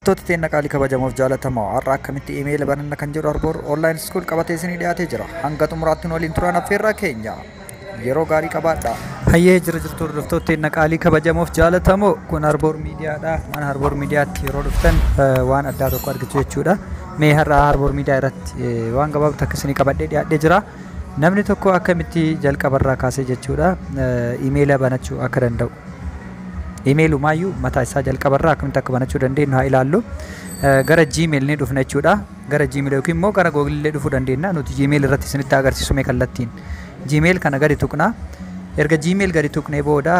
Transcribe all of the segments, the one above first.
Hordoftoota teenya qaalii kabajamoof jaalatamoo, har'a akkamitti imeela bananna kan jedhu Harboor Online School qabatee isinii dhiyaatee jira. Hanga xumuraatti nu waliin turan affeerraa keenya. Yeroo gaarii qabaadha. Hayyee, jira jirtu hordoftoota teenya qaalii kabajamoof jaalatamoo? Kun Harboor Miidiyaadha. Mana Harboor Miidiyaatti yeroo dhuftan waan addaa tokko argitu jechuudha. Mee har'a Harboor Miidiyaa irratti waan gabaabaa akka isinii qabadhee dhiyaadhee jira. Namni tokko akkamitti jalqabarraa kaasee jechuudha imeela banachuu akka danda'u. Imeelumaayyuu mataa isaa jalqabarraa akkamitti akka banachuu dandeenyu haa ilaallu. Gara Gmail ni dhufna jechuudha. Gara Gmail yookiin immoo gara Google illee dhufuu dandeenya. Nuti Gmail irratti isinitti agarsiisu mee kallattiin. Gmail kana gadi tuqna. Erga Gmail gadi tuqnee booda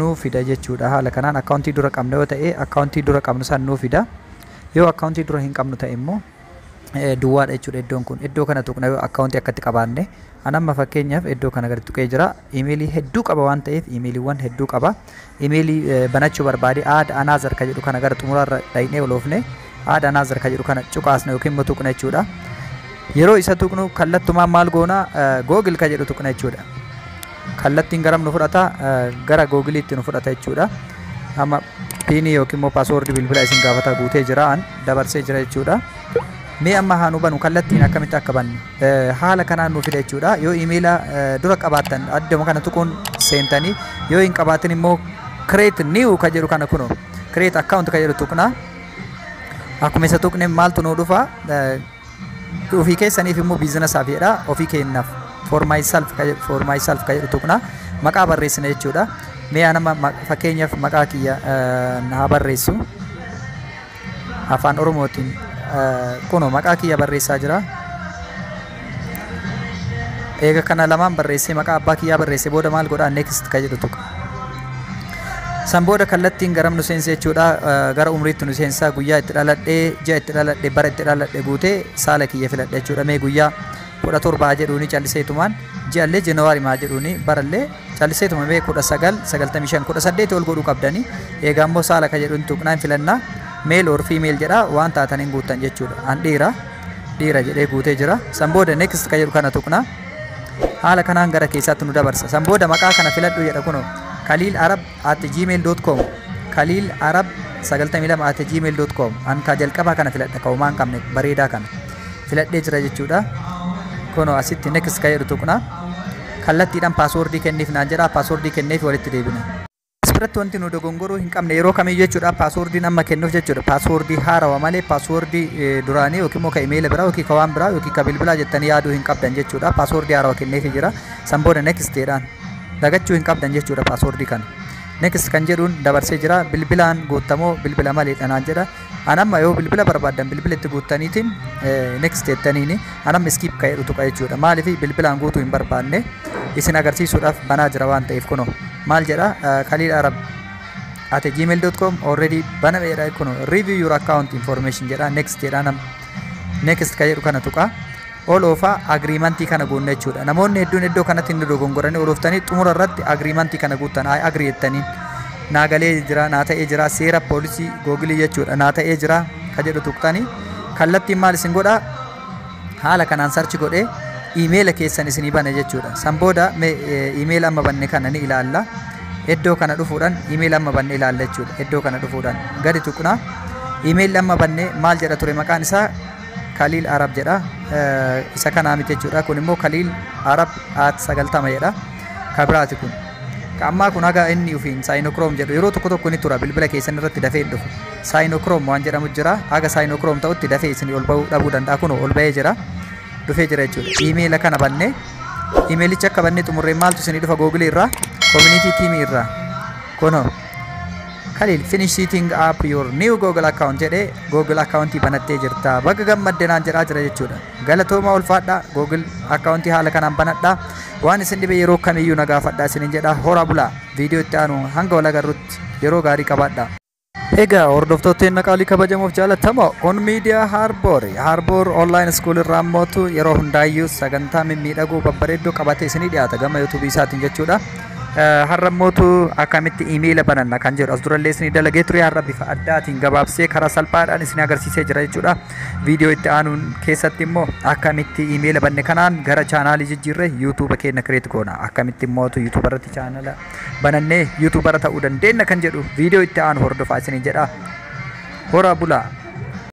nuu fida jechuudha. Haala kanaan akkaawuntii dura qabna yoo ta'e, akkaawuntii dura qabnu san nuu fida. Yoo akkaawuntii dura hin qabnu ta'e immoo duwwaadha jechuudha iddoon kun. Iddoo kana tuqna yoo akkaawuntii akkatti qabaanne. An amma fakkeenyaaf iddoo kana gadi tuqee jira. Imeelii hedduu qaba waan ta'eef, imeeliiwwan hedduu qaba. Imeelii banachuu barbaade, "add another" ka jedhu kana gara xumuraarra dhaqnee oloofne, "add another" ka jedhu kana cuqaasna yookiin immoo tuqna jechuudha. Yeroo isa tuqnu kallattumaan maal goona? Google ka jedhu tuqna jechuudha. Kallattiin garam nu fudhata? Gara Googiliitti nu fudhata jechuudha. Amma piinii yookiin immoo paaswoordii bilbila isin gaafata, guutee jira, an dabarsee jira jechuudha. Mee amma haa nu banu, kallattiin akkamitti akka bannu haala kanaan nu fida jechuudha. Yoo imeela dura qabaattan adduma kana tuquun seentanii, yoo hin qabaatin immoo "create new" ka jedhu kana, kunoo "create account" ka jedhu tuqna. Akkuma isa tuqne maaltu nu dhufa? Ofii keessaniif immoo biizinasaaf jedha, ofii keenyaaf "for myself" ka jedhu, "for myself" ka jedhu tuqna. Maqaa barreessina jechuudha. Mee anama fakkeenyaaf maqaa kiyya haa barreessu. Afaan Oromootiin kunoo maqaa kiyya barreessaa jira. Eega kana lamaan barreessee, maqaa abbaa kiyyaa barreessee booda maal godhaa? "Next" ka jedhu tuqa. San booda kallattiin garam nu seensa jechuudha? Gara umriitti nu seensa. Guyyaa itti dhaladhee, ji'a itti dhaladhee, bara itti dhaladhe guutee saala kiyya filadhe jechuudha. Mee guyyaa 17 jedhuuni calliseetumaan, ji'allee January maa jedhuuni, barallee calliseetuma mee 1995, 18 ol godhuu qabdanii. Eegaa immoo saala ka jedhuun tuqnaan filannaa, "male or female" jedha, waan taatan hin guuttan jechuudha. An dhiira, dhiira jedhee guutee jira. San booda "next" ka jedhu kana tuqnaa. Haala kanaan gara keessaatti nu dabarsa. San booda maqaa kana filadhu jedha. Kunoo kaliilarab@gmail.com, kaliilarab92@gmail.com. An ka jalqabaa kana filadha, ka homaa hin qabne bareedaa kana filadhee jira jechuudha. Kunoo asitti "next" ka jedhu tuqna. Kallattiidhaan paaswoordii kenniif naan jedha, paaswoordii kenneef walitti deebina. As biratti wanti nu dogongoruu hin qabne yeroo kamiyyuu jechuudha, paaswoordiin amma kennuuf jechuudha paaswoordii haarawa malee paaswoordii duraanii yookiin immoo ka imeela biraa yookiin ka waan biraa yookiin ka bilbilaa jettanii yaaduu hin qabdan jechuudha. Paaswoordii haarawa kenneefii jira. San booda "next" jedhaan. Dagachuu hin qabdan jechuudha paaswoordii kana. "Next" kan jedhuun dabarsee jira. Bilbilaan guuttamoo bilbila maleedha naan jedha. An amma yoo bilbila barbaaddan bilbila itti guuttaniitiin "next" jettaniini, an amma "skip" ka jedhu tuqa jechuudha. Maaliif? Bilbilaan guutuu hin barbaanne, isin agarsiisuudhaaf banaa jira waan ta'eef. Kunoo maal jedha? kaliilarab@gmail.com already banameedha. Kunoo "review your account information" jedha. "Next" jedha. Nam "next" ka jedhu kana tuqa. Ol oofaa agreementii kana guunna jechuudha. Namoonni hedduun iddoo kanatti inni dogongoranii olooftanii xumura irratti agreementii kana guuttan, "I agree" jettaniin, naa galee jira, naa ta'ee jira, seera poolisii Googilii jechuudha, naa ta'ee jira ka jedhu tuqxanii kallattiin maal isin godha? Haala kanaan search godhee iimeela keessan isinii bane jechuudha. San booda iimeela amma banne kana ni ilaalla. Iddoo kana dhufuudhaan iimeela amma banne ilaalla jechuudha. Iddoo kana dhufuudhaan gadi tuqna. Iimeelli amma banne maal jedha ture? Maqaan isaa Kaliil Arab jedha. Isa kanaa miti jechuudha. Kun immoo kaliilarab@90 jedha. Kabiraati kun. Ka ammaa kun haga inni ofiin Sync Chrome jedhu yeroo tokko tokko ni tura, bilbila keessan irratti dafee hin dhufu. Sync Chrome waan jedhamu jira. Haga Sync Chrome ta'utti dafee isin ol bahuu dhabuu danda'a. Kun ol bahee jira. Dhufee jira jechuudha. Iimeela kana bannee, iimeelicha akka bannee xumurree maaltu isinii dhufa Googilii irraa? Community teamii irraa. Kunoo "Khalil finish setting up your new Google account" jedhee, Google accountii banattee jirta. Baga gammadde naan jedhaa jira jechuudha. Galatooma, ulfaadha. Google accountii haala kanaan banadha. Waan isin dhibe yeroo kamiyyuu na gaafadha isinin jedha. Hora bulaa. Viidiyoo itti aanu hanga wal agarrutti yeroo gaarii qabaadha. Egaa hordoftoota qaalii kabajamoof jaalatamoo, kun miidiyaa Harboor, Harboor Online School irraa ammootu yeroo hundaayyuu sagantaa mimmiidhagoo babbareeddoo qabatee isinii dhiyaata gama yuutuubii isaatiin jechuudha. Har'a ammootu akkamitti iimeela bananna kan jedhu as durallee isinii dalagee ture, har'a bifa addaatiin gabaabsee karaa salphaadhaan isinii agarsiisee jira jechuudha. Viidiyoo itti aanuun keessatti immoo akkamitti iimeela banne kanaan gara chaanaalii jijjiirree yuutuuba keenya create goona, akkamitti immootu yuutuuba irratti chaanala banannee yuutuubara ta'uu dandeenya kan jedhu viidiyoo itti aanu hordofaa isinii jedha. Horaa bulaa.